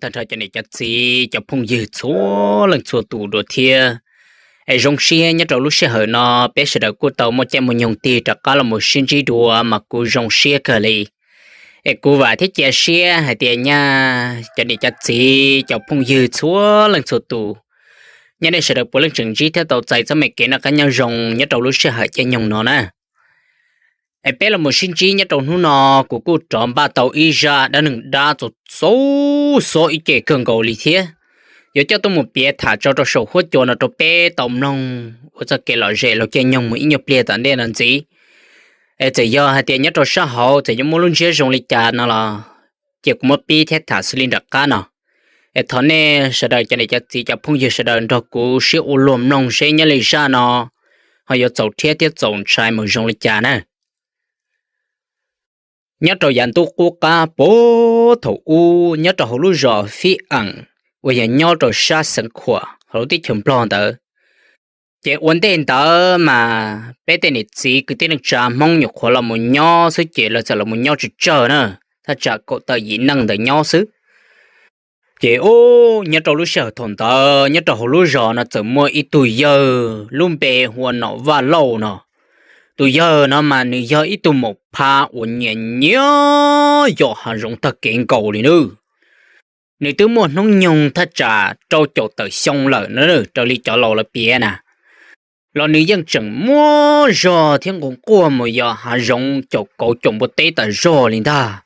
tag nrho cov niam cov txiv cov phooj ywg txhua leej txhua tus dua thiab. Es zoo siab nyob rau lub sij hawm no peb sawv daws kuj tau muaj caij muaj nyoog tig rov qab los mus sib ntsib dua mas kuv zoo siab kawg li. Es kuv vam thiab cia siab hais tias nyaj cov niam cov txiv cov phooj ywg txhua leej txhua tus, nyaj nej sawv daws puav leej tseem ntsib thiab tau txais txoj me kev noj qab nyob zoo nyob rau lub sij hawm caij nyoog no na. Es peb los mus sib ntsib nyob rau hnub no, kuv kuj rov npaj tau ib zaj dab neeg dab txaus txaus xob ib ce kawg nkaus li thiab. Yuav coj tuaj mus piav tham tso rau saum huab cua no rau peb tau mloog ua txoj kev lom zem los caij nyoog mus ib nyuag pliag tom ntej no ntxiv. Es txawm yog hais tias nyob rau sab hauv txawm yuav muaj lub ntsiab zoo li cas no los cia kuv muab pib thiab tham xws li nram qab no. Es thov nej sawv daws cov niam cov txiv cov phooj ywg sawv daws nrog kuv sib ua luag mloog seb nyob li zaj no ho yuav txaus rhiab thiab txaus ntshai mus zoo li cas na. Nyob rau yav ntuj qub qab puag thaum ub nyob rau hauv lub zos Fib Eem uas yog nyob rau sab xeev Khuam hauv lub teb chaws Nplog ntawd, ces ua ntej ntawd mas peb tej niam txiv kwv tij neej tsa Hmoob nyuam qhuav los mus nyob xwb ces lawv txawm los mus nyob tsawg tsawg na, thaj tsam kaum tawm yim neej ntawd nyob xwb. Ces ub nyob rau lub sij hawm thaum ntawd nyob rau hauv lub zos no txawm muaj ib tug yawg lub npe hu ua Nom Vaj Lauj no. Tus yawg no mas nws yog ib tug maum phab uas nyiam nyiam yos hav zoov tag kev nkaus li nawb. Nws twb muaj hnub nyoog thaj tsam rau caum tawm xyoo lawm na, raws li cov laus lawv piav na, los nws yeej tseem muaj zog thiab nqus quaj mus yos hav zoov caum kauv caum npua teb tas zog li ntag.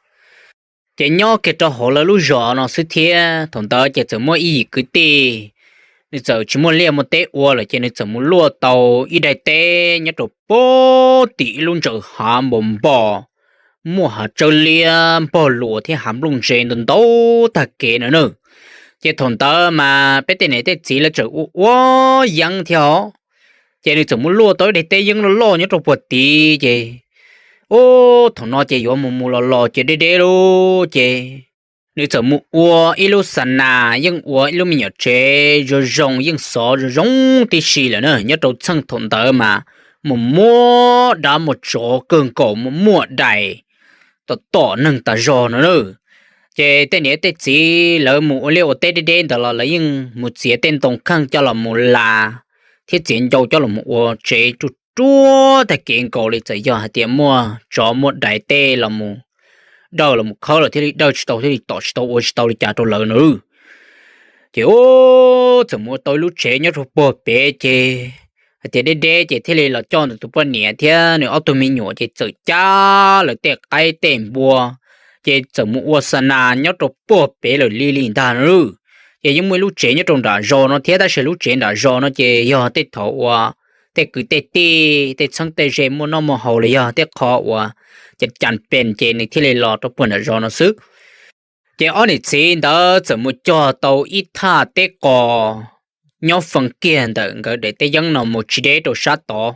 Ces nyob kiag rau hauv lawv lub zos no xwb thiab thaum ntawd ces txawm muaj ib yim kwv tij, nws txawm tsis muaj liaj muaj teb ua lawm ces nws txawm mus luaj tau ib daim teb nyob rau puag tim ib lub ntsaws hav npau npos, muaj hav tsawb liab npog luas thiab hav nplooj ntse ntau ntau tag kev no na. Ces thaum ntawd mas peb tej niam tej txiv lawv txawm ua ua yeeb thiab os, ces nws txawm mus luaj tau ib daim teb yeeb loj loj nyob rau puag tid ces ub thaum no ces yuav mus mus los los ces deb deb lawm ces nws txawm mus ua ib lub xa nas, yeej ua ib lub me nyuam tsev zoo zoo, yeej xov zoo zoo tib si lawm na. Nyob rau txheej thaum ntawd mas mus muaj dab muaj tsov kawg nkaus, muaj muaj dais tom tom neeg tas zog no na. Ces tej niam tej txiv lawv mus ua liaj ua teb deb deb ntawd los lawv yeej mus txiav tej ntoo kheej coj los mus las thiab txiav ncau coj los mus ua tsev ruaj ruaj tag kev nkaus li. Txawm yog hais tias muaj tsov muaj dais tej los mus dawj los mus khawb los thiaj li dawj tsis tau, thiaj li tom tsis tau ua tsis tau li cas rau lawv na. Ces ub txawm mus ua tau ib lub tsev nyob rau puag pem ces hais tias deb deb ces thiaj li los coj ntawm tus poj niam thiab nws ob tug me nyuam ces txawm cab lawv tej qaib tej npua ces txawm mus ua xa nas nyob rau puag pem lawm li li ntag na. Ces yeej muaj ib lub tsev nyob rau nram zos no thiab, tab sis lub tsev nram zos no ces yog tej thaum uas tej kwv tej tij tej txheeb tej ze muaj noj muaj haus los yog tej qho uas ca ca pes ces nws thiaj li los rau puag nram zos no xwb. Ces ob niam txiv ntawd txawm mus cog tau ib thaj teb qos nyob feem kiag ntawm nkawd daim teb yeeb no mus tsis deb rau sab tod.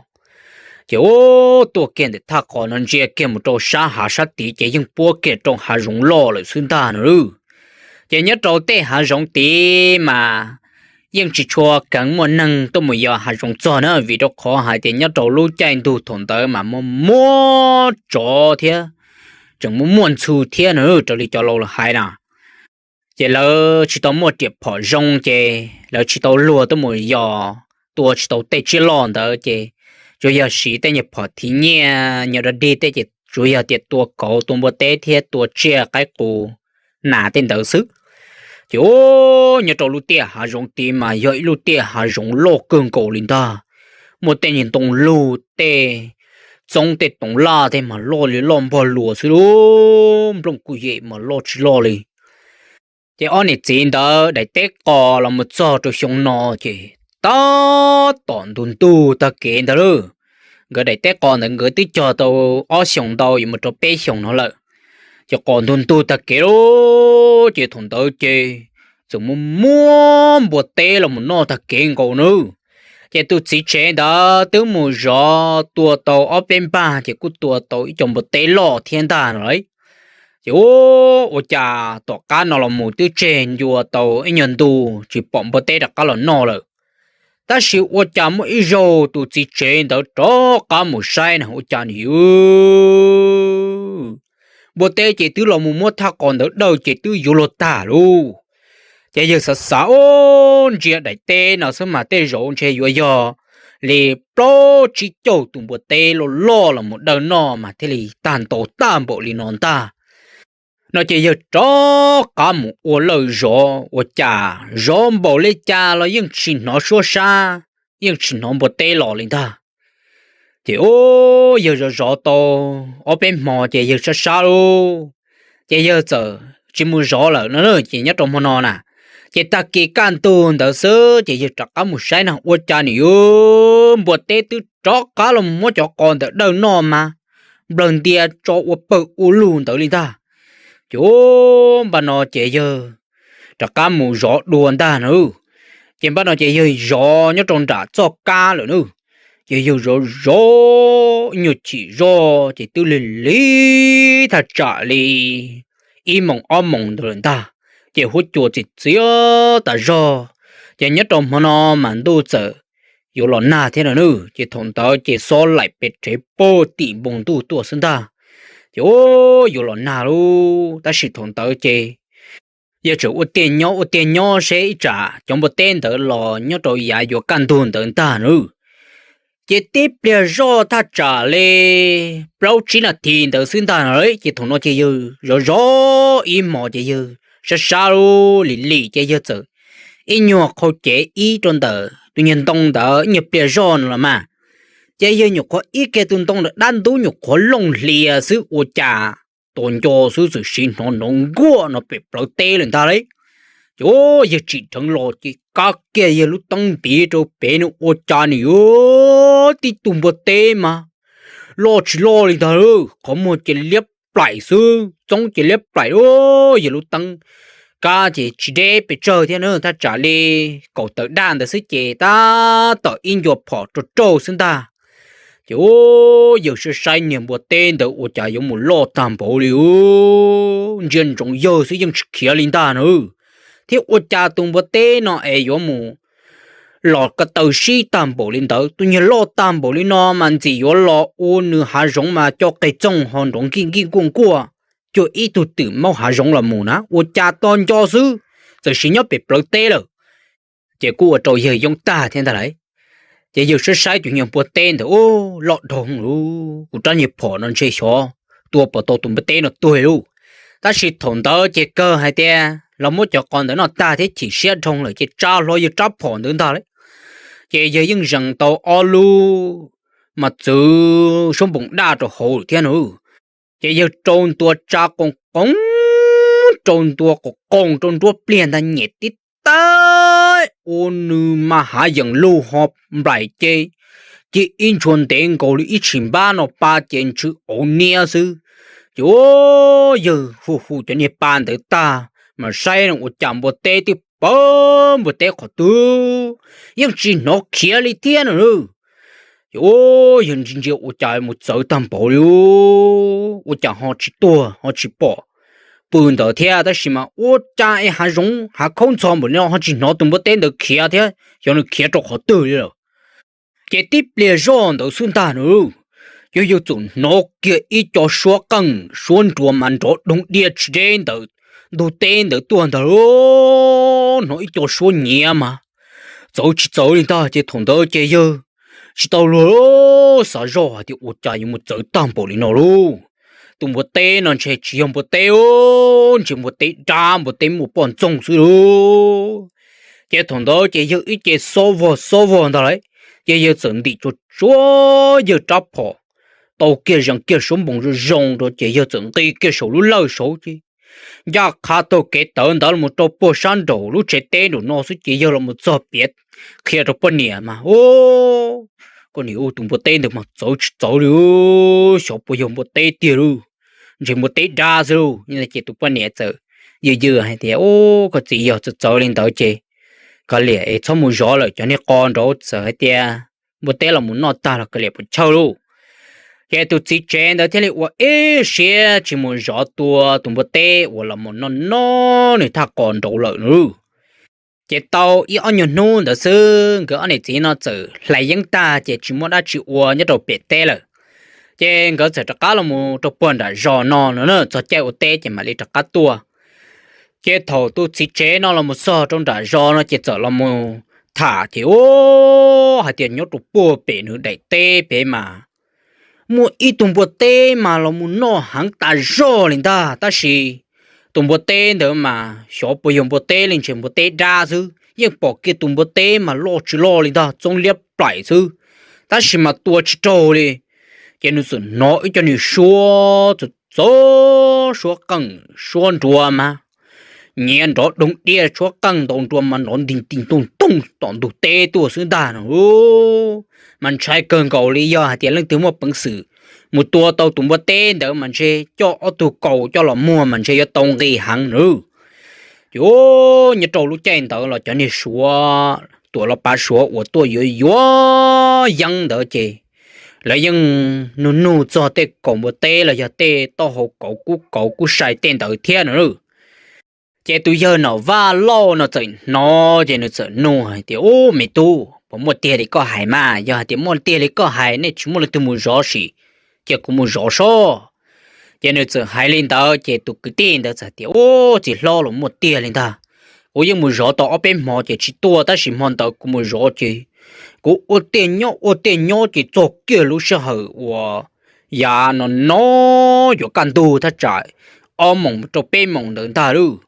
Ces ub tuaj kiag ntawm thaj qos no ntsia kiag mus rau sab hav sab tid ces yeej puab kiag rau hav zoov loj lawm xwb ntag no. Ces nyob rau tej hav zoov tid mas yeej tsis tshua kheev muaj neeg tuaj mus yos hav zoov txog na, vim rau qhov hais tias nyob rau lub caij ntuj thaum ntawd mas muaj muaj tsov thiab tseem muaj muaj ntxhw thiab na, raws li cov laus lawv hais na. Ces lawv tsis tau muaj riam phom zoo ces lawv tsis tau luag tuaj mus yos, tua tsis tau tej tsiaj loj ntawd ces tsuas yog siv tej nyuag phom thiv nyiaj nyuag dog dig tej ces tsuas yog tias tua kauv tua npua teb thiab tua tsiaj qaib qus nas tej ntawd xwb. Ces ub nyob rau lub tiaj hav zoov tid mas yog ib lub tiaj hav zoov loj kawg nkaus li ntag, muaj tej nyuag ntoo lug tej txoob tej toov laj tej mas loj li loj npog luas xwb lauj, nplooj kuj yem mas loj tsis loj li. Ces ob niam txiv ntawd daim teb qos los mus txog rau xyoo no ces tab tom ntug ntug tag kev ntag lauj. Nkawd daim teb qos ntawd nkawd twb cog tau ob xyoos ntau yuav mus rau peb xyoos no lawm, ces qos ntug ntug tag kev lauj. Ces thaum ntawd ces txawm muaj muab npua teb los mus noj tag kev nkaus nawb. Ces tus txiv tsev ntawd twb mus zov tua tau ob peb npag ces kuj tua tau ib co npua teb loj thiab ntag no lauj. Ces ub ua cas tom qab no los mus twb tseg ncua tau ib nyuag ntu tsis pom npua teb rov qab los noj lawm. Tab sis ua cas muaj ib zaug tus txiv tsev ntawd rov qab mus saib na ua cas nws yuav npua teb ces twb los mus muab thaj qos ntawd dawj ces twb yuav luag tag lauj. Ces yawg xav xav, ub, ntsia daim teb no xwb mas tej zaum ntshe yuav yog li plaub tsib caug tus npua teb loj loj los mus dawj noj mas thiaj li tag ntau tag npaum li no ntag. No ces yawg rov qab mus ua lawj zov ua cas zov npaum li cas los yeej tsis hnov suab sab, yeej tsis hnov npua teb los li ntag. Ces ub, yawg zov zov tau ob peb hmo ces yawg sab sab lauj, ces yawg txawm tsis mus zov lawm no ces nyob rau hmo no na. Ces tag kis kaj ntug ntawd xwb ces yawg rov qab mus saib na ua cas nws yuav npua teb twb rov qab los muab cov qos ntawm dawj noj mas nplawg ntia tso ua pawg ua lug ntawd li ntag. Ces npaj no ces yawg rov qab mus zov dua ntag na. Ces npaj no ces yawg zov nyob rau nram txoj kab lawm na. Ces yawg zov zov ib nyuag chim zog ces twb lig lig thaj tsam li ib moos ob moos ntawd lawm ntag. Ces huab cua txias txias tas zog, ces nyob rau hmo no mas ntuj txawm yuav los nag thiab no na. Ces thaum ntawd ces xob laim pes rhev puag tim npoo ntuj tuaj xwb ntag. Ces ub, yuav los nag lauj, tab sis thaum ntawd ces yawg tseem ua tiag nyob ua tiag nyob seb ib tsam cov npua teb ntawd los nyob rau yav yuav kaj ntug ntawd ntag na. Ces tib pliag zoj thaj tsam li plaub tsib nas this ntawd xwb ntag no, ces thaum no ces yawg zov zov ib hmos ces yawg sab sab lim lim ces yawg txawm ib nyuag qhau cev ib rau ntawm tus nyuag ntoo ntawd ib nyuag pliag zoj no los mas, ces yawg nyuam qhuav ib kiag tus ntoo ntawd dab ntub nyuam qhuav looj hlias xwb ua cas tos nco xwb txawm sim hnov nrov nkuaj no pem plawv teb lawm ntag lauj. Ces yawg tsim dheev los ces kab kiag yawg lub teeb ntiv rau pem no ua cas nws yuav tib tug npua teb mas loj tsis loj li ntag lauj, qhov muag ces liab plaim xwb, txoob ces liab plaim lauj, yawg lub teeb kab ces tsis deb pes tsawg thiab na, thaj tsam li kaum tawm daj ntawd xwb ces tab tom ib ncua phom rau raug xwb ntag. Ces yawg saib saib niag npua teb ntawd ua cas yuav mus loj tag npaum li, ntsia ntsoov yawg xwb yeej tsis khiav li ntag na. Thiab ua cas tus npua teb no es yuav mus los ko taw sib tag npaum li ntawd, tus niag loj tag npaum li no mas ntxim yuav los ua nws hav zoov mas coj qe txooj ho nrov nkij nkij nkuaj nkuaj, cuag ib tug twm maub hav zoov los mus na, ua cas tos nco xwb txawm sim nyob pem plawv teb lawm. Ces kuj ua rau yawg yoob tag thiab ntag lauj. Ces yawg saib saib tus niag npua teb ntawd, ub, loj dhau lauj, kuv rab niag phom no ntshe xyov tua puas tau tus npua teb no tuag lauj. Tab sis thaum ntawd ces kawg hais tias los muab cov qos ntawd noj tag thiab chim siab dhau lawm ces tsa hlo yawg rab phom ntawd ntag lauj. Ces yawg yeej zeem tau ob lub mas txwv suab npoos daj rau hauv lawm thiab na. Ces yawg rau ntua tsa qoos qoos, rau ntua qoos qoos rau nruab pliag ntag, nyem tib tag ua nws mas hav yeem lug ho nplaim ces, ces ib ntshua ntev nkaus li ib tshim npab no pa ces ntshw auv niab xwb. Ces yawg hu hu cov niag pa ntawd tag mas saib no ua cas npua teb twb pawv npua teb qhov twg, yeej tsis hnov khiav li thiab no. Ces yawg ntsia ntsia ua cas mus txawv tag npaum li, ua cas ho tsis tuag ho tsis pom pw ntawd thiab, tab sis mas ua cas es hav zoov hav khaub ntxhov npaum li no ho tsis hnov tus npua teb ntawd khiav thiab, xyov nws khiav rau qhov twg li lawm. Ces tib pliag zoj ntawd xwb ntag na, yawg yawg txawm hnov kiag ib co suab qeej suab nruas mas nrov doog diaj tsis deb ntawm ntug teb ntawd tuaj ntag lauj, hnov ib co suab nyiav mas txawv tsis txawv li ntag. Ces thaum ntawd ces yawg tsis tau luag xav zoj hais tias ua cas yuav mus txawv tag npaum li no lauj. Tus npua teb no ntshe tsis yog npua teb, ntshe npua teb dab npua teb muaj poj ntxoog xwb lauj. Ces thaum ntawd ces yawg ib ce xob vog xob vog ntag lauj, ces yawg txawm ntim tsuag tsuag yawg rab phom, tau kiag zees kiag suab npoos zoo zoo rau ces yawg txawm nqis kiag saum lub lawj saud ces ncaj qha taug kev tawv ntawd los rau puag sab nraum lub tsev teb nraum no xwb ces yawg los mus txog piav qhia rau poj niam mas, Koj niam, tus npua teb ntawd mas txawv tsis txawv li, xyov puas yog npua teb tiag lauj, ntshe npua teb dab xwb lauj. Ces tus poj niam txawm yws yws hais tias, Ub, koj txiv, yog txawv txawv li ntawd ces kav liam es txhob mus zov lawm, cov niag qos nraud txawm hais tias npua teb los mus noj tag los kav liam puas chawj lauj. Ces tus txiv tsev ntawd thiaj li ua ib siab tsis mus zov tua tus npua teb uas los mus noj noj nws thaj qos nraud lawm na. Ces tau ib ob nyuag hnub ntawd xwb nkawd ob niam txiv no txawm hlais yeeb tag ces tsis muaj dab tsi ua nyob rau pem teb lawm. Ces nkawd txawm rov qab los mus rau puag nram zos no no, txog caij ua teb ces mam li rov qab tuaj. Ces thaum tus txiv tsev no los mus txog rau nram zos no ces txawm los mus tham ces u, hais tias nyob rau puag pem nws daim teb pem mas muaj ib tug npua teb mas los mus noj heev tas zog li ntag, tab sis tus npua teb ntawd mas xyov puas yog npua teb li, ntshe npua teb dab xwb, yeej pom kiag tus npua teb mas loj tsis loj li ntag, txob liab plaim xwb, tab sis mas tua tsis raug li. Ces nws txawm hnov ib co niag suab txawv txawv, suab qeej suab nruas mas nyiav nrov doog diaj, suab qeej ntaus nruas mas nrov nti nti ntoog ntoog tom ntug teb tuaj xwb ntag no. Mas ntshai kawg nkaus li, yog hais tias leej twg muaj peev xwm mus tua tau tus npua teb ntawd mas ntshe coj ob tug kaus coj los muag mas ntshe yuav tau nqi heev na. Ces nyob rau lub caij ntawd los cov niag suav tuam los pav suav uas tuaj yuav yuav yeeb ntawd ces lawv yeej nug nug txog tej kaus npua teb los yog tej taub hau kauv kub kauv kub sai tej ntawd thiab no. Ces tus yawg Nom Vaj Lauj no txawm hnov ces nws txawm nug hais tias, Ub, me tub, puas muaj tiag li koj hais mas? Yog hais tias muaj tiag li koj hais, nej tsis muaj leej twg mus zov sim, cia kuv mus zov sob. Ces nws txawm hais li ntawd ces tus kwv tij ntawd txawm tias, Ub, txiv hlob, los muaj tiag li ntag. Kuv yeej mus zov tau ob peb hmo ces tsis tuaj, tab sis hmo ntawd kuv mus zov ces kuv ua tiag nyob ua tiag nyob ces txog kiag lub sij hawm uas yav no no yuav kaj ntug thaj tsam ob moos rau peb moos ntawd ntag lauj.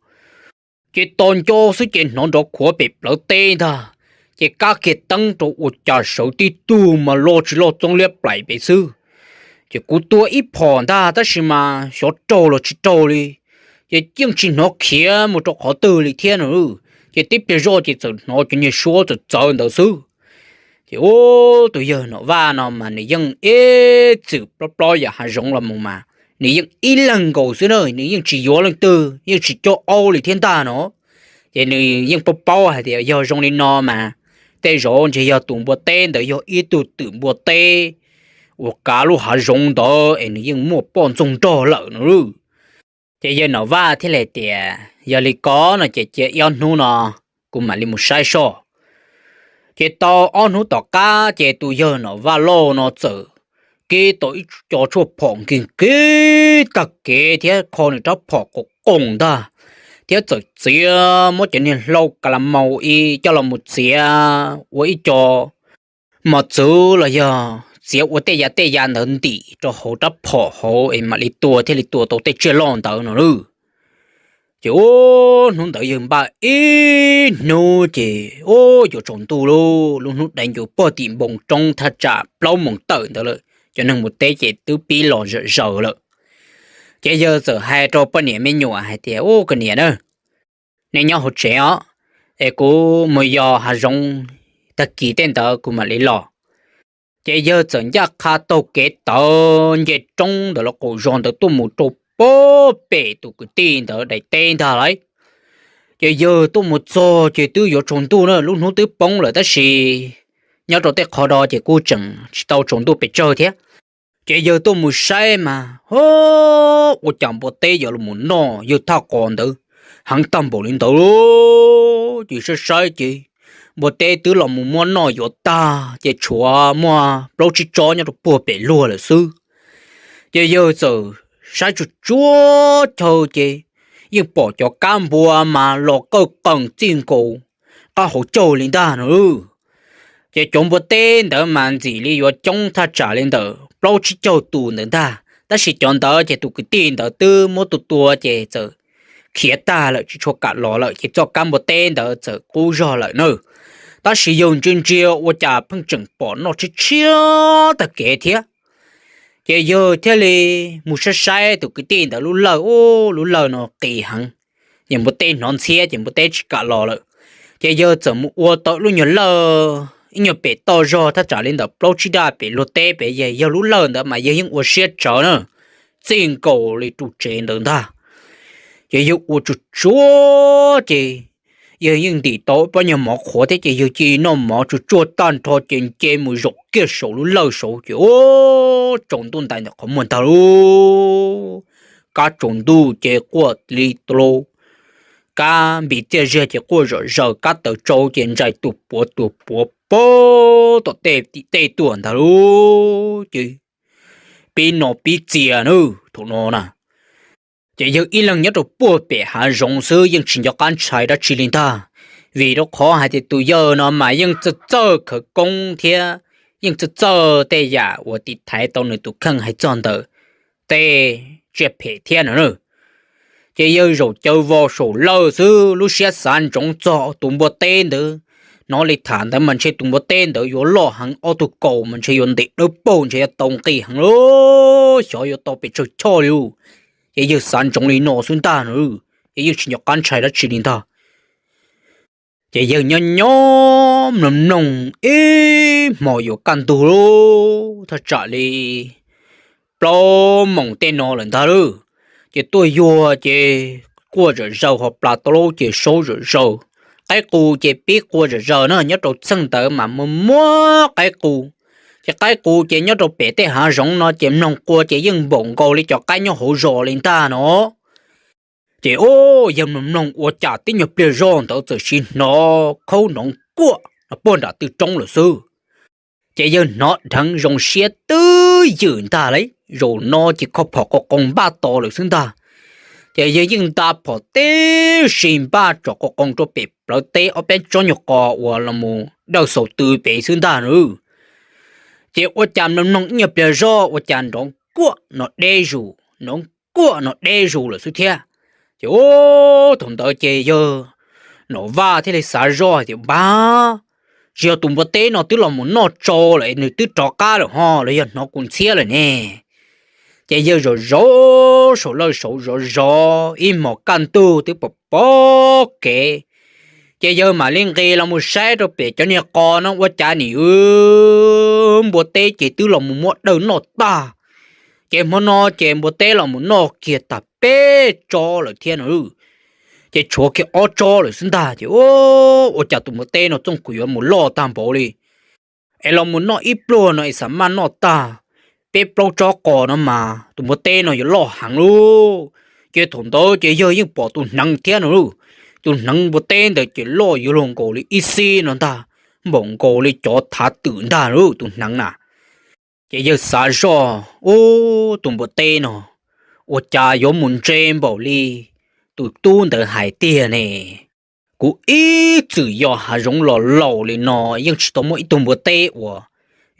Ces tos nco xwb ces hnov nrov khuav pem plawv teb ntag, ces kab kiag teeb rau ua cas sawv tib tug mas loj tsis loj txob liab plaim pem xwb. Ces kuv tua ib phom ntag tab sis mas xyov raug los tsis raug li, ces yeej tsis hnov khiav mus rau qhov twg li thiab no. Ces tib pliag zoj ces txawm hnov cov niag suab txawv txawv ntawd xwb. Ces ub, tus yawg Nom Vaj no mas nws yeej ib txwm plob plob yam hav zoov los mus mas nws yeej ib leeg nkaus xwb na, nws yeej tsis yuav leej twg, yeej tsis coj aub li thiab ntag no. Ces nws yeej paub paub hais tias yog zoo li no mas tej zaum ntshe yog tus npua teb ntawd yog ib tug twm npua teb uas kav lub hav zoov ntawd es nws yeej muaj poj ntxoog nrog lawm no. Ces yawg Nom Vaj thiaj li tias, Yog li ko no ces cia ib ob hnub no kuv mam li mus saib soj. Ces tau ob hnub tom qab ces tus yawg Nom Vaj Lauj no txawm kib tau ib co tshuaj phom nkig nkig tag kev thiab kho nws rab phom qoom qoom ntag, thiab txawm txiav muab cov niag hlau ka la maus i coj los mus txiav ua ib co mos txwv los yog txiav ua tej yav tej yav ntawd ntim rau hauv rab phom hauv es mam li tua thiaj li tua tau tej tsiaj loj ntawd no lauj. Ces ub, hnub ntawd yawg npaj ib hnub ces ub, yuav tsaus ntuj lauj, lub hnub dai ncuv pog tim npoo roob thaj tsam plaub moos tawm ntawd lawm, cov neeg mus teb ces twb pib los zawm zaws lawm. Ces yawg txawm hais rau poj niam me nyuam hais tias, Ub, koj niam na, nej nyob hauv tsev os, es kuv mus yos hav zoov, tag kis tej ntawd kuv mam li los. Ces yawg txawm ncaj qha taug kev tawm nce roob ntawm lawv qaum zos ntawd tuaj mus rau puag pem tus kwv tij ntawd daim teb ntag lauj. Ces yawg tuaj mus txog ces twb yuav tsaus ntuj na, lub hnub twb poob lawm tab sis nyob rau tej qhov do ces kuj tseem tsis tau tsaus ntuj pes tsawg thiab. Ces yawg tuaj mus saib mas, hu, ua cas npua teb yuav los noj yawg thaj qos ntawd heev tag npaum li ntawd. Ces saib saib ces npua teb twb los mus muab noj yuav tag ces tshuav muaj plaub tsib tsob nyob rau puag pem luag lawm xwb. Ces yawg txawm saib tsuag tsuag chaw ces yeej pom cov kab npua mas los kawj qees txij nkaus qab hauv caug li ntag no. Ces cov npua teb ntawd mas ntxim li yuav coob thaj tsam li ntawm plaub tsib caug tus ntawd ntag, tab sis cov ntawd ces tus kwv tij ntawd twb muab tua tua ces txawm khiav tag lawm tsis tshua kam los lawm ces txoj kab npua teb ntawd txawm qub zog lawm na. Tab sis yawg ntsia ntsia ua cas pheej tseem pom noj tshiab tshiab tag kev thiab. Ces yawg thiaj li mus saib saib tus kwv tij ntawd lub lawj, ub, lub lawj no qis heev, ces npua teb hnov ntxhiab ces npua teb tsis kam los lawm. Ces yawg txawm mus ua tau lub nyuag lawj, ib nyuag pem toj zog thaj tsam li ntawm plaub tsib daj pem luag teb pem, yawg lub lawj ntawd mas yawg yeej ua siab tsawv na, txij nkaus li ru tsev ntawd ntag. Ces yawg ua tsuag tsuag ces yawg yeej ntim tau pob nyuag mov qhuav thiab ces yawg cia li noj mov tsuag tsuag tag nrho ces nce mus zaum kiag saum lub lawj saud ces ub, tsaus ntuj ntais ntawm qhov muag ntag lauj. Kab tsaus ntuj ces quaj li tau lauj, kab npis txiaj ziag ces quaj zom zaws, kab taws tsau ces ntsais tus puav tus puav pag tom tej tim tej tuaj ntag lauj. Ces pib no pib txias na, thaum no na, Ces yawg ib leeg nyob rau puag pem hav zoov xwb yeej tsis nco qab ntshai dab tsi li ntag, vim rau qhov hais tias tus yawg no mas yeej txawj txawj khawv koob thiab yeej txawj txawj tej yam uas tiv thaiv tau nws tus kheej hais txog ntawm tej tsiaj phem thiab no. Ces yawg zaum caw vos saum lawj xwb, lub siab xav ntsoov txog tus npua teb ntawd. Hnov li tham ntawd mas ntshe tus npua teb ntawd yuav loj heev, ob tug kaus mas ntshe yuav ntev dawb paug, ntshe yuav tau nqi heev li, xyov yuav tau pes tsawg choj li. Ces yawg xav ntsoov li no xwb ntag no, ces yeej tsis nco qab ntshai dab tsi li ntag. Ces yawg nyob nyob mloog mloog ib hmos yuav kaj ntug lub thaj tsam li plaub moos tej no lawm ntag lauj. Ces tuaj yuag ces quaj zom zaws, ho plas tau lub ces saub zom zaws, qaib qus ces pib quaj zom zaws na, nyob rau txheej ntawd mas muaj muab qaib qus. Ces qaib qus ces nyob rau pem tej hav zoov no ces mloog qua ces yeej npaum nkaus li cov qaib nyob hauv zos li ntag no. Ces yawg mloog mloog ua cas tib nyuag pliag zog ntawd txawm sis hnov khaub noov kuaj no puag nram tw roob lawm xwb. Ces yawg hnov dheev zoo siab twb ywm ntag lauj, zaum no ces kho phom qos qoos npaj tos lawm xwb ntag. Ces yawg yeej nta phom tib si npaj tsom qos qoos rau pem plawv teb ob peb tsob nyuag qos uas los mus dawj xaus tw pem xwb ntag na. Ces ua cas mloog mloog ib nyuag pliag zog ua cas nrov kuaj no deb zus, nrov kuaj no deb zus lawm xwb thiab. Ces thaum ntawd ces yawg Nom Vaj thiaj li xav zoj hais tias, Npab, tsis yog tus npua teb no twb los mus noj tsau lawm, nws twb rov qab lawm ho los yog hnov kuv ntxhiab lawm ne. Ces yawg zov zov saum lawj saud zov zov ib hmos kaj ntug twb pom pom kev, ces yawg mam li nqis los mus saib rau pem cov niag qos no ua cas nim npua teb ces twb los mus muab dawj noj tag. Ces hmo no ces npua teb los mus noj kiag tag peb tsob lawm thiab no. Ces tshuav kiag ob tsob lawm xwb ntag. Ces ua cas tus npua teb no txooj kuv yuav mus loj tag npaum li, es los mus noj ib pluag no es xam maj noj tag peb plaub tsob qos no mas tus npua teb no yuav loj heev lauj. Ces thaum ntawd ces yawg yeej pom tus hneev thiab no lauj. Tus hneev npua teb ntawd ces loj yuav luag nkaus li ib xib no ntag, npaum nkaus li cov thav twm ntag lauj tus hneev na. Ces yawg xav zoj, Ub, tus npua teb no ua cas yuav mus ntse npaum li tus tub ntawd hais tiag ne? Kuv ib txwm yos hav zoov los laus li no yeej tsis tau muaj ib tug npua teb uas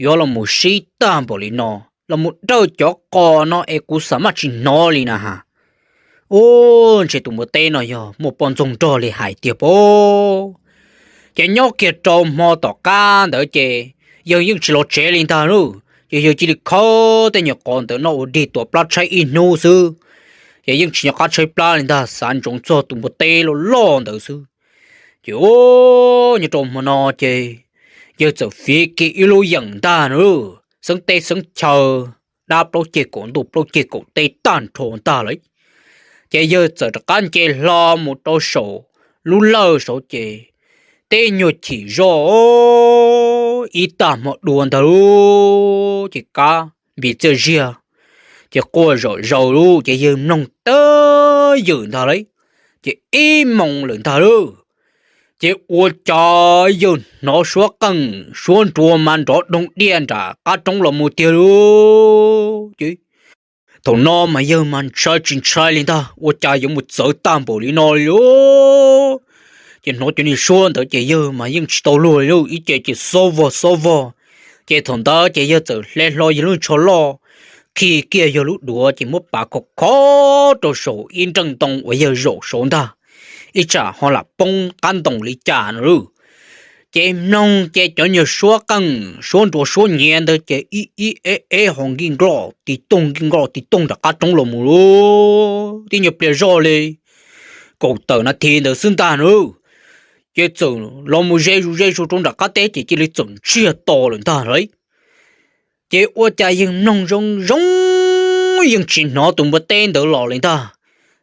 yuav los mus sib tag npaum li no, los mus dawj cov qos no es kuv xam maj tsis hnov li na ha. Ub, ntshe tus npua teb no yog muaj poj ntxoog nrog li hais tiag pob. Ces nyob kiag rau hmo tom qab ntawd ces yawg yeej tsis los tsev li ntag lauj. Ces yawg cia li khawb tej nyuag qos ntawd noj ua dig tua plab tshaib ib hnub xwb. Ces yeej tsis nco qab tshaib plab li ntag, xav ntsoov txog tus npua teb loj loj ntawd xwb. Ces nyob rau hmo no ces yawg txawm fiv kiag ib lub yeem ntag na, xeeb teb xeeb chaw, dab plaub ceg kaum ntuj plaub ceg kaum teb tag nrho ntag lawm. Ces yawg txawm rov qab nce hlo mus rau saum lub lawj saud ces teb nyuag chim zoj ib tag hmo dua ntag lauj, ces kab npis txiaj ziag, ces quaj zom zaws lauj, ces yawg mloog twb ywm ntag lauj, ces ib moos lawm ntag lauj. Ces ua cas yawg hnov suab qeej suab nruas mas nrov doog diaj nram qab roob los mus tiag lauj. Ces thaum no mas yawg mas ntshai tsis ntshai li ntag, ua cas yuav mus txawv tag npaum li no li lauj. Ces hnov cov niag suab ntawd ces yawg mas yeej tsis tau luag li lauj, ib ce ces xob vog xob vog. Ces thaum ntawd ces yawg txawm hle hlo yawg lub tsho loj, khi kiag yawg lub duav ces muab pav khov khov rau saum ib nreej ntoo uas yawg zaum saud ntag, ib tsam ho lam poob qab ntoo li cas no lauj. Ces mloog ces cov nyuag suab qeej suab nruas suab nyiav ntawd ces ib ib eb eb ho nkij nkloj tis toog nkij nkloj tis toog nram qab roob los mus lauj, tib nyuag pliag zoj li kaum tawm nas this ntawd xwb ntag na. Ces txawm los mus ze zus ze zus rau nram qab teb ces cia li txawm ntsiag to lawm ntag lauj. Ces ua cas yawg mloog zoo zoo yeej tsis hnov tus npua teb ntawd los li ntag.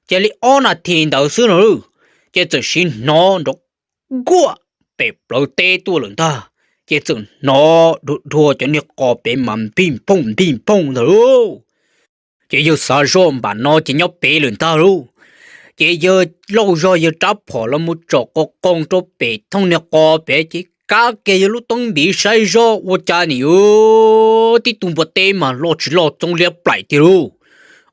Ces li ob nas this ntawd xwb no lauj, ces txawm sis hnov nrov nkuaj pem plawv teb tuaj lawm ntag. Ces txawm hnov dhuav dhuav cov niag qos pem mas npij phooj npij phooj ntag lauj. Ces yawg xav zoj npam no ces nyob pem lawm ntag lauj. Ces yawg lauj zog yawg rab phom los mus tsom qos qoos rau pem thooj niag qos pem ces kab kiag yawg lub teeb npiv saib zoj ua cas nim yuav tib tug npua teb mas loj tsis loj txoov liab plaim tiag lauj.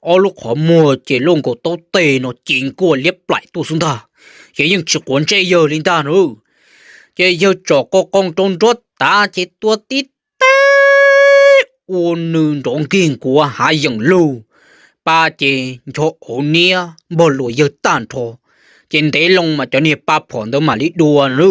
ob lub qhov muag ces luaj nkaus taub teg no ci nkuaj liab plaim tuaj xwb ntag, ces yeej tsis quav ntsej yawg li ntag no. Ces yawg tsom qo qoo rau nruab tav ces tua tib teg ua nws nrov nkig nkuav hav yeem lug, pab ces ncho auv niab npog luas yawg tag nrho, ces ntev loo mas cov niag pa phom ntawd mam li dua na.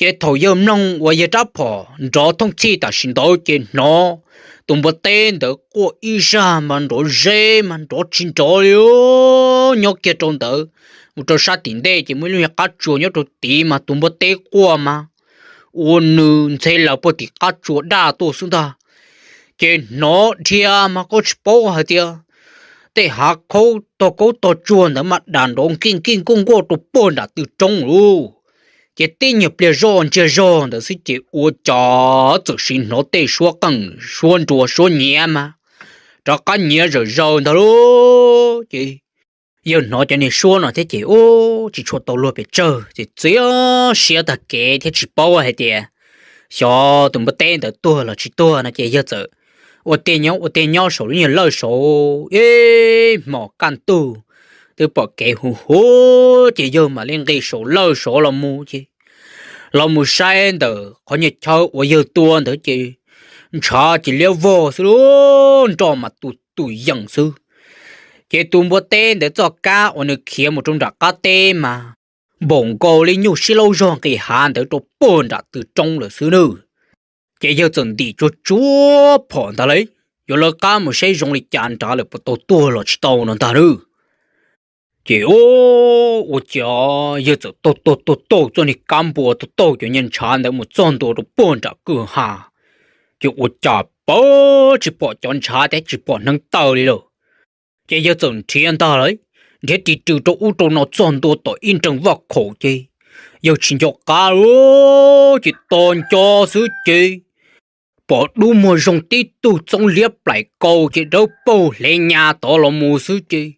Ces thaum yawg mloog uas yawg rab phom nrov thooj txhij tam sim ntawd ces hnov tus npua teb ntawd quaj ib zaj mas nrov zeb mas nrov tsis nrov li. Nyob kiag rau ntawd mus rau sab tim ntej ces muaj ib lub niag qab tsua nyob rau tid mas tus npua teb quaj mas ua nws ntxhe lawv puag tim qab tsua daj tuaj xwb ntag. Ces hnov dhia mas koj tsis paub hais tias tej hav khaub tog kaub tog tsuag ntawd mas dam nrov nkij nkij nkuaj nkuaj rau puag nram tw roob lauj. Ces tib nyuag pliag zoj ntsiag zog ntawd xwb ces ua cas txawm sim hnov tej suab qeej suab nruas suab nyiav mas rov qab nyiav zawm zaws ntag lauj. Ces yawg hnov cov niag suab no thiab ces ub tsis tshua tau luag pes tsawg ces txiav siab tag kev thiab tsis paub hais tias xyov tus npua teb ntawd tuag los tsis tuag no ces yawg txawm ua tiag nyob ua tiag nyob saum lub nyuag lawj saud ib hmos kaj ntug twb pom kev huv huv ces yawg mam li nqis saum lawj saud los mus ces los mus saib ntawm qhov nyuag chaw uas yawg tua ntawd ces ntshav ces liab vog xwb lauj, nroj mas tus tus yeem xwb. Ces tus npua teb ntawd txoj kab uas nws khiav mus rau nram qab teb mas npaum nkaus li nyuj sib laub zog nqis hav ntawd rau puag nram tw roob lawm xwb nawb. Ces yawg txawm ntim tsuag tsuag phom ntag lauj, yuav lawv qab mus saib zoo li cas nrad lawm puas tau tuag los tsis tau no ntag nawb. Ces ua cas yawg txawm taug taug taug taug txoj niag kab npua taug taug cov niag ntshav ntawd mus txog ntua rau puag nram kwj ha, ces ua cas pab tsis pom cov ntshav thiab tsis pom hneev taw li lawm. Ces yawg txawm nrhiav ntag lauj, nrhiav ris rws rau ub rau no txog ntua tom ib nreeg vaj khaum ces yawg tsis nco qab lauj, ces tos nco xwb ces pom dub muag zoo tib tug txoov liab plaim kaus ces dawb paug hle nyas tod los mus xwb ces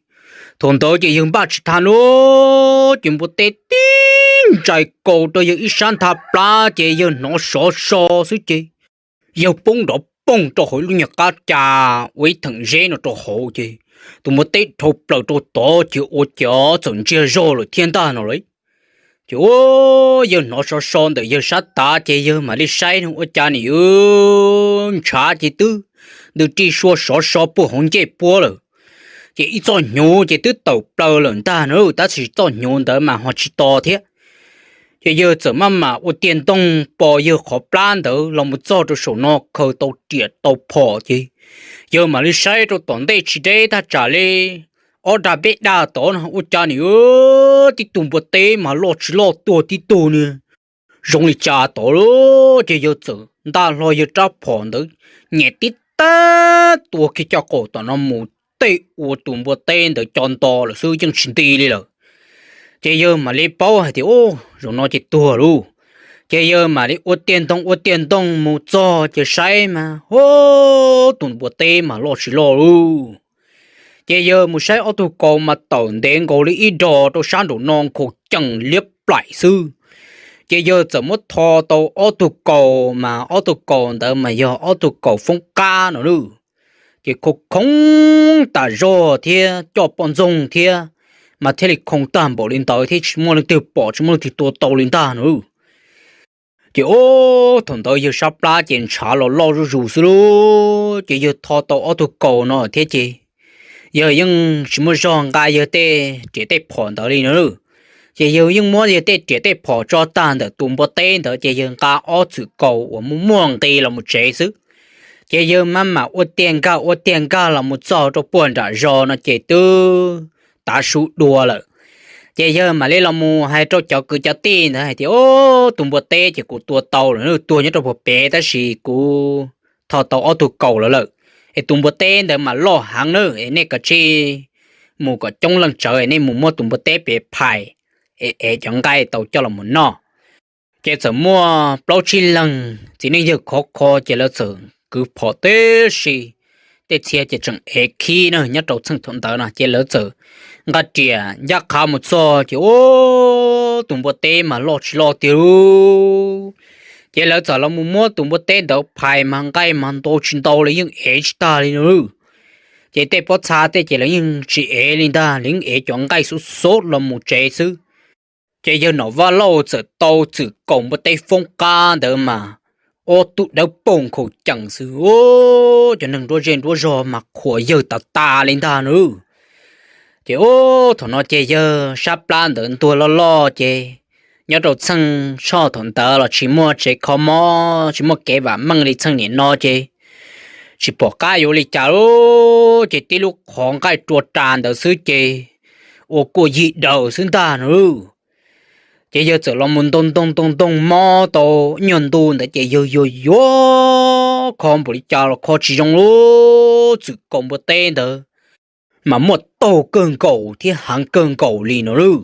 thaum ntawd ces yawg npaj tsis tau lauj, ces npua teb tib ntsais kaus rau yawg ib sab ntha plab ces yawg hnov sov so xwb ces yawg poob nrov poog rau hauv lub nyuag qab ca ua ib theem zeb no rau hauv ces tus npua teb dhau plaws rau tod ces ua cas txawm ntsiag zog lawm thiab ntag no lauj. Ces ua yawg hnov sov so ntawm yawg sab tav ces yawg mam li saib ua cas nim yuav ntshav ces twb ntws ri sua sov so puag hauv ncej puab lawm. Ces ib txoj hnyuv ces twb tawm plaws lawm ntag no, tab sis txoj hnyuv ntawd mas ho tsis to thiab. Ces yawg txawm maj mam ua tiag ntoog pos yawg qhov plab ntawd los mus txog rau saum no khaws tau riam tau phom ces yawg mam li saib rau tom ntej tsis deb thaj tsam li ob dag peb dag tod no ua cas nim tib tug npua teb mas loj tsis loj tuag tib tug ni zoo li cas tod lauj. Ces yawg txawm ntaj hlo yawg rab phom ntawd nyem tib tag tua kiag caj qaum tom no mus tej ua tus npua teb ntawd co nto lawm xwb yeej tsis nti li lawm. Ces yawg mam li paub hais tias ub zaum no ces tuag lauj. Ces yawg mam li ua tiag ntoog ua tiag ntoog mus txog ces saib mas hu tus npua teb mas loj tsis loj lauj. Ces yawg mus saib ob tug kaus mas tawm ntev nkaus li ib dos rau sab nraum no nkhaus ceem liab plaim xwb. Ces yawg txawm muab tho tau ob tug kaus mas ob tug kaus ntawd mas yog ob tug kaus foob qab no lauj. Ces khoo khoo tas zog thiab coj poj ntxoog thiab mas thiaj li khoo tag npaum li ntawd thiab tsis muaj leej twg pom tsis muaj leej twg tua tau li ntag no lauj. Ces ub thaum ntawd yawg sab plab ces ntshav los loj zuj zus xwb lauj. Ces yawg tho tau ob tug kaus no thiab ces yawg yeej tsis muaj zog nqa yawg tej riam tej phom ntawd li no lauj. Ces yawg yeej muab yawg tej riam tej phom tso tag ntawm tus npua teb ntawd ces yawg nqa ob txwm kaus uas muaj muaj nqi los mus tsev xwb. Ces yawg maj mam ua tiag nkag ua tiag nkag los mus txog rau puag nram zos no ces twb tav su dua lawm. Ces yawg mam li los mus hais rau cov kwv cov tij ntawd hais tias, Ub, tus npua teb ces kuv tua tau lawm, tuag nyob rau puag pem tab sis kuv tho tau ob tug kaus lawm lawm. Es tus npua teb ntawd mas loj heev na, es nej kav tsij mus kom coob leej tsawv, nej mus muab tus npua teb pem phais, es ev cov nqaij tau coj los mus noj. Ces txawm muaj plaub tsib leeg txiv neej yawg khov kho ces lawv txawm kwv phom tib si, tej txhia ces tseem ev khib na nyob rau txheej thaum ntawd no ces lawv txawm nqa riam ncaj qha mus txog ces, Ub, tus npua teb mas loj tsis loj tiag lauj. Ces lawv txawm los mus muab tus npua teb ntawd phais mas nqaij mas ntau tsis ntau li yeej ev tsis tag li no lauj. Ces tej pob txha tej ces lawv yeej tsis ev li ntag, lawv yeej ev cov nqaij xub xub los mus tsev xwb. Ces yawg Nom Vaj Lauj txawm tau txwm kaum npua teb foob qab ntawd mas ob tug dawb paug nkhaus cees xwb, cov neeg nruab zej nruab zog mas qhuas yawg tas tas li ntag na. Ces ub, thaum no ces yawg sab plab ntawd ntuag loj loj ces nyob rau txheej tshoj thaum ntawd los tsis muaj tsev kho mob, tsis muaj kev vam meej li txheej niam no ces tsis pom qab yuav li cas lawm, ces tib lub qhov nqaij rua ras ntawd xwb ces ua kuaj yig daws xwb ntag na. Ces yawg txawm los mus ntoo ntoo ntoo ntoo mob tau ib nyuag ntu ntawd ces yawg yuag yuav kho npaum li cas los kho tsis zoo lub txwm kaum npua teb ntawd mas muaj taug kawg nkaus thiab heev kawg nkaus li no lawm.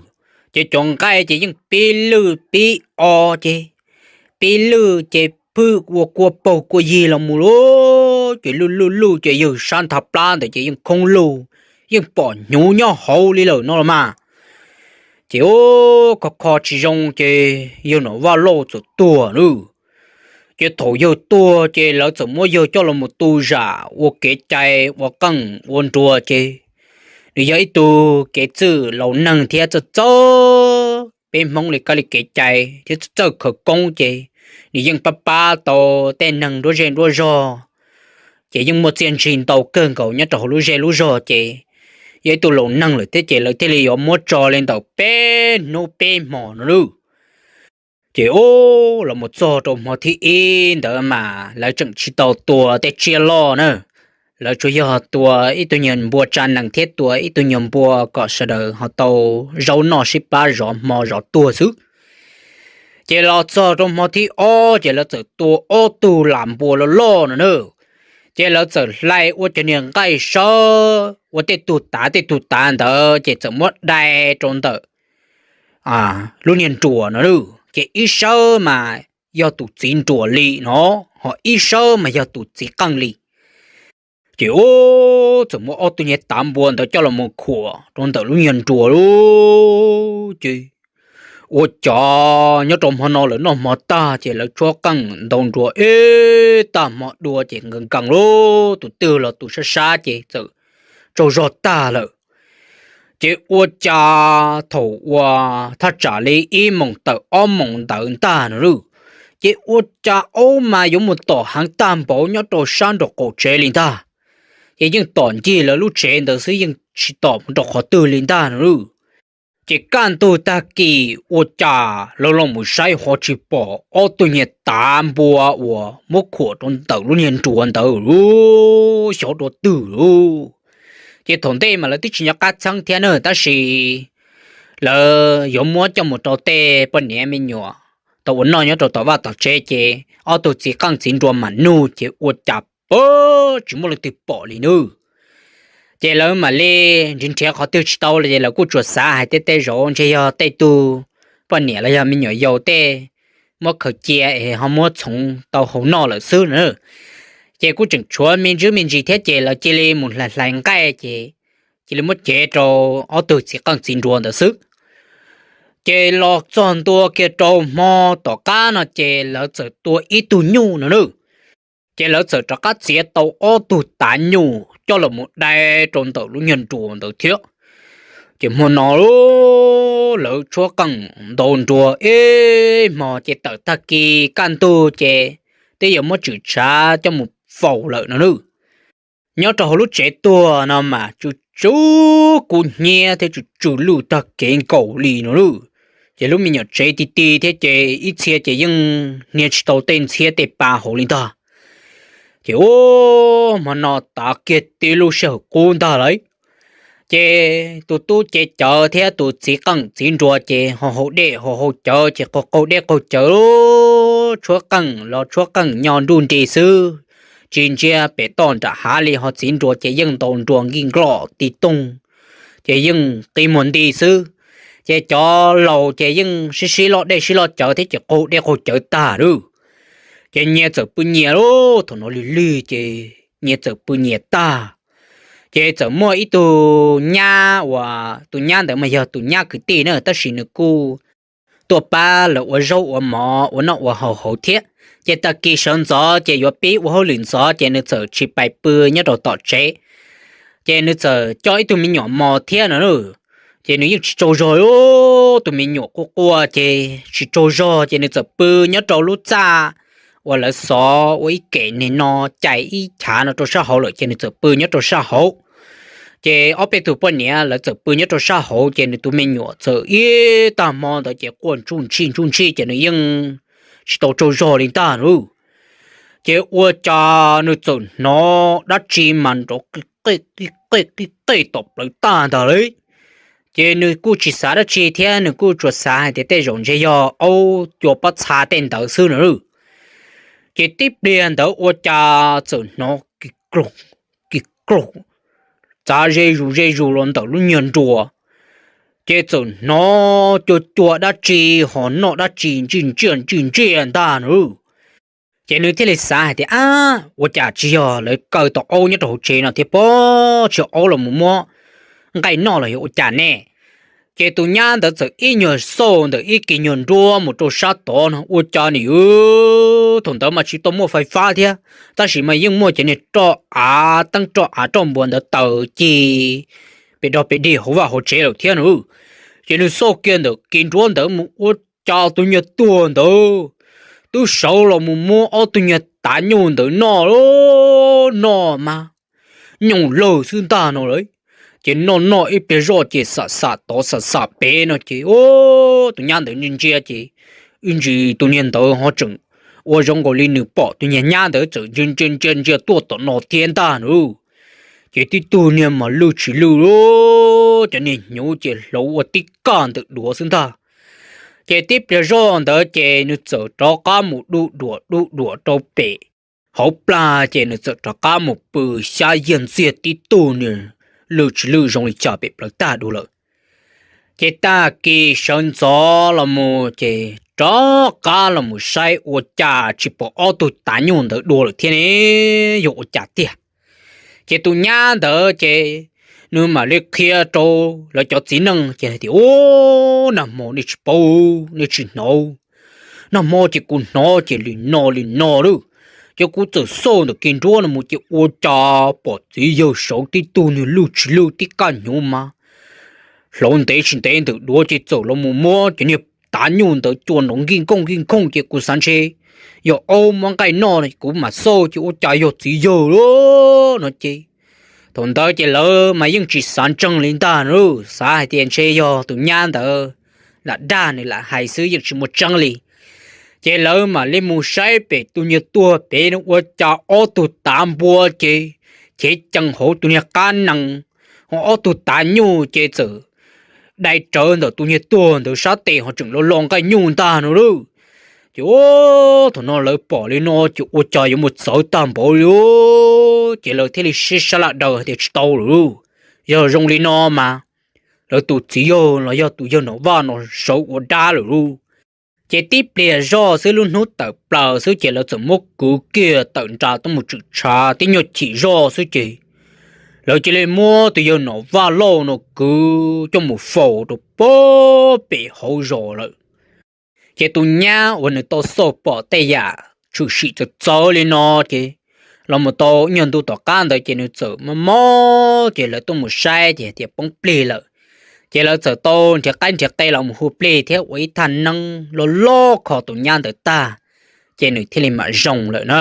Ces cov nqaij ces yeej pib lwj pib o ces pib lwj ces phwj ua kua paug kua yig los mus lawm, ces lwj lwj lwj ces yawg sab nthav plab ntawd ces yeej khoob lug, yeej pom hnyuv nyob hauv li lawm no los mas. Ces ub, kho kho tsis zoo ces yawg Nom Vaj Lauj txawm tuag lawm. Ces thaum yawg tuag ces lawv txawm muab yawg coj los mus tu zam ua kev cai ua qeej ua nruas ces nws yog ib tug kev txwj laus neeg thiab txawj txawj peb Hmoob li kab li kev cai thiab txawj txawj khawv koob ces nws yeej pab pab tau tej neeg nruab zej nruab zog, ces yeej muaj txiaj ntsig ntau kawg nkaus nyob rau hauv lub zej lub zog ces yog ib tug laus neeg lawm thiab ces lawv thiaj li yuav muab tso li ntawm peb hnub peb hmo no lawm. Ces ub, los mus txog rau hmo thib ib ntawd mas lawv tseem tsis tau tua tej tsiaj loj na, lawv tsuas yog tua ib tug nyuag npua tsa nees thiab tua ib tug nyuag npua kom sawv daws ho tau zaub noj sib pab zov hmo zov tuag xwb. Ces los txog rau hmo thib ob ces lawv txawm tua ob tug lam npua loj loj no na. Ces lawv txawm hlais ua cov niag nqaij sawb ua tej tug tav tej tug tav ntawd ces txawm muab dai rau ntawm lub niag nruas no lawm. Ces ib sawb mas yog tus txiv nruas li no, ho ib sawb mas yog tus txiv qeej li. Ces ub, txawm muab ob tug niag tav npua ntawd coj los mus khuam rau ntawm lub niag nruas lawm. Ces ua cas nyob rau hmo no lawv noj hmo tag ces lawv tshuab qeej ntaus nruas ib tag hmo dua ces nkees nkees lawm, tus twg los tus sab sab ces txawm tsaug zog tag lawm. Ces ua cas thaum uas thaj tsam li ib moos tawm ob moos ntawd ntag no lawm, ces ua cas aub mas yuav mus tom heev tag npaum nyob rau sab nraum qaum tsev li ntag. Ces yeej tom ncig lawv lub tsev ntawd xwb, yeej tsis tom mus rau qhov twg li ntag no lawm. Ces kaj ntug tag kis ua cas lawv los mus saib ho tsis pom ob tug niag tav npua uas muab khuam rau ntawm lub niag nruas ntawd lawm, xyov dua twg lawm. Ces thaum ntej mas lawv twb tsis nco qab txheeb thiab na, tab sis lawv yuav muab coj mus rau tej poj niam me nyuam tau ua noj nyob rau tom vaj tom tsev, ces ob tug txiv qeej txiv nruas mam nug ces ua cas pab tsis muaj leej twg pom li nawb. Ces lawv mam li nrhiav nrhiav qhov twg tsis tau li ces lawv kuj tsuas xav hais tias tej zaum ntshe yog tej tug poj niam los yog me nyuam yaus tej muab khaws cia es ho muab txhoov tau hau noj lawm xwb na. Ces kuj tseem tshuav me ntsis me ntsis thiab ces lawv cia li mus hlais hlais nqaij ces cia li muab cev rau ob tug txiv qeej txiv nruas ntawd xwb. Ces los txog ntua kiag rau hmo tom qab no ces lawv txawm tua ib tug nyuj no nawb. Ces lawv txawm rov qab txiav tau ob tug tav nyuj coj los mus dai rau ntawm lub niag nruas ntawd thiab. Ces hmo no lawv tshuab qeej ntaus nruas ib hmo ces tawm tag kis kaj ntug ces twb yuav muab tswm tshav coj mus faus lawm no nawb. Nyob rau hauv lub tsev tuag no mas tsw tsw kub hnyiab thiab tsw tsw lwj tag kev nkaus li no lawm. Ces lub me nyuam tsev ti ti thiab ces ib txhia ces yeej hnia tsis tau tej ntxhiab tej pa hauv li ntag. Ces ub, hmo no tav kiag tib lub sij hawm qub ntag lawm. Ces tus tub cev cawv thiab tus txiv qeej txiv nruas ces ho haus dej ho haus cawv ces qaug qaug dej qaug cawv, tshuab qeej los tshuab qeej nyo nruj nri xwb, tsis ntsia pem toj nram hav li. Ho txiv nruas ces yeej ntaus nruas nkij nkloj ti tooj, ces yeej qi muag nti xwb. Ces cov laus ces yeej sib sib loj dej sib loj cawv thiab ces qaug dej qaug cawv tag lawm. Ces nyias txawm pw nyias lub, thaum no lig lig ces nyias txawm pw nyias tag. Ces txawm muaj ib tug nyab uas tus nyab ntawd mas yog tus nyab kwv tij na, tab sis nws kuj tuaj pab lawv ua zaub ua mov ua noj ua haus hauv thiab. Ces tag kis sawv ntxov ces yuav pib ua hauj lwm ntxov ces nws txawm tsis pais pw nyob rau tom tsev. Ces nws txawm coj ib tug me nyuam mos thiab no. Ces nws yeej tsis tsaug zog li, tus me nyuam quaj quaj ces tsis tsaug zog ces nws txawm pw nyob rau lub txaj uas lawv xov ua ib kem nim no cais ib chav no rau sab hauv lawm ces nws txawm pw nyob rau sab hauv. Ces ob peb tug poj niam lawv txawm pw nyob rau sab hauv ces nws tus me nyuam txawm ib tag hmo ntawd ces quaj ntsuj ntshij ntsuj ntshij ces nws yeej tsis tau tsaug zog li ntag lauj. Ces ua cas nws txawm hnov dab tsi mas nrov qij qij qij tom plawv tag ntag li. Ces nws kuj tsis xav dab tsi thiab, nws kuj tsuas xav hais tias tej zaum ntshe yog aub cua pob txha tej ntawd xwb no. Ces tib pliag ntawd ua cas txawm hnov kis kloog, kis kloog, txav ze zus ze zus los ntawm lub nyuag nruas. Ces txawm hnov cua cua dab tsi ho noj dab tsi ntsij ntsiaj ntsij ntsiaj ntag no. Ces nws thiaj li xav hais tias, ab, ua cas tsis yog lawv kaw tau aub nyob rau hauv tsev no thiab pob, tsis yog aub los mus muab nqaij noj los yog ua cas ne? Ces tus nyab ntawd txawm ib nyuag xauj ntawm ib kis nyuag nruab mus rau sab tod no ua cas nim, thaum ntawd mas tsis tau muaj fais fab thiab, tab sis mas yeej muaj cov niag roj av, teeb roj av roj npua ntawd taws cig pes dog pes dig hauv vaj hauv tsev lawm thiab no. Ces nws xauj kiag ntawm kis nruab ntawd mus ua cas tus nyuag tuag ntawd twb sawv los mus muab ob tug nyuag tav nyuj ntawd noj, noj mas nyooj lawg xwb ntag no lawm. Ces noj noj ib pliag zoj ces xam xam tod xam xam pem no ces tus nyab ntawd ntsia ntsia ces ib ntsis tus niag ntawd ho tseem ua zoo nkaus li nws pom tus niag nyab ntawd txawm ntsia ntsia ntsia ntsia tuaj tom no thiab ntag no. Ces tib tug niag mas lwj tsis lwj, cov niag hnyuv ces hlauv ua tib kaj ntawm duav xwb ntag. Ces tib pliag zoj ntawd ces nws txawm rov qab mus duj duam duj duam rau pem hauv plag ces nws txawm rov qab mus pw xyab yag ntxiag tib tug niag lwj tsis lwj zoo li cas pem plawv tag dua lawm. Ces tag kis sawv ntxov los mus ces rov qab los mus saib ua cas tsis pom ob tug tav nyuj ntawd dua lawm thiab ne, yog ua cas tiag? Ces tus nyab ntawd ces nws mam li qhia rau lawv cov txiv neej ces hais tias, ub, nag hmo nej tsis paub, nej tsis hnov, nag hmo ces kuv hnov ces li no li no lawm. Ces kuv txawm xauj ntawm kis nruab no mus ces ua cas pom txiv yawg sawv tib tug niag lwj tsis lwj tib kaj hnyuv mas hlauv ntev tsis ntev ntawm duav ces txawm los mus muab cov niag tav nyuj ntawd cua nrov nkij nkooj nkij nkooj ces kuv xav ntshe yog aub muab nqaij noj no kuv mam xauj ces ua cas yog txiv yawg lawm no ces thaum ntawd ces lawv mas yeej tsis xav ntseeg li ntag na, xav hais tias ntshe yog tus nyab ntawd lam dag nws lam hais xwb yeej tsis muaj tseeb li. Ces lawv mam li mus saib pem tus niag tuag pem no ua cas ob tug tav npua ces chev cees hauv tus niag qab nees, ho ob tug tav nyuj ces txawm dai rawv ntawm tus niag tuag ntawd sab tes ho tseem lo lo nqaij nyuj ntag no lauj. Ces thaum no lawv pom li no ces ua cas yuav mus txawv tag npaum li, ces lawv thiaj li sib sab laj daws hais tias tsis tau lawm lauj, yog zoo li no mas lawv tus txiv yawg los yog tus yawg Nom Vaj no sawv ua dab lawm lauj. Ces tib pliag zoj xwb lub hnub tawm plaws xwb ces lawv txawm muab kwv kiag tawm nra tuaj mus tshwm tshav tib nyuag chim zoj xwb ces lawv cia li muab tus yawg Nom Vaj Lauj no kwv coj mus faus rau pem hauv zos lawm. Ces tus nyab uas nws tau xauj pom tej yam tshwm sim txawv txawv li no ces los mus tau ib nyuag ntu tom qab ntawd ces nws txawm mob mob ces lawv tuaj mus saib ces hais tias poob plig lawm. Ces lawv txawm tau nrhiav qaib nrhiav qe los mus hu plig thiab ua ib thaj neeb loj loj kho tus nyab ntawd tag, ces nws thiaj li mam zoo lawm na.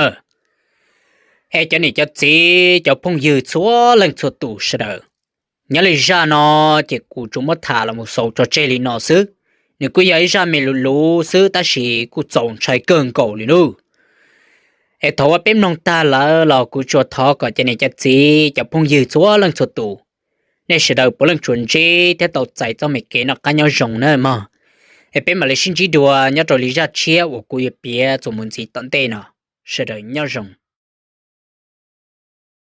Es cov niam cov txiv cov phooj ywg txhua leej txhua tus sawv daws, nyob li zaj no ces kuv tsuas muab tham los mus xaus tso tseg li no xwb. Nws kuj yog ib zaj me luv luv xwb tab sis kuj txaus ntshai kawg nkaus li nawb. Es thaum uas peb mloog tag lawm los kuv tsuas thov kom cov niam cov txiv cov phooj ywg txhua leej txhua tus, nej sawv daws puav leej tsuas ntsib thiab tau txais txoj me kev noj qab nyob zoo na mog. Es peb mam li sib ntsib dua nyob rau li zaj tshiab uas kuv yuav piav txuas mus ntxiv tom ntej no. Sawv daws nyob zoo.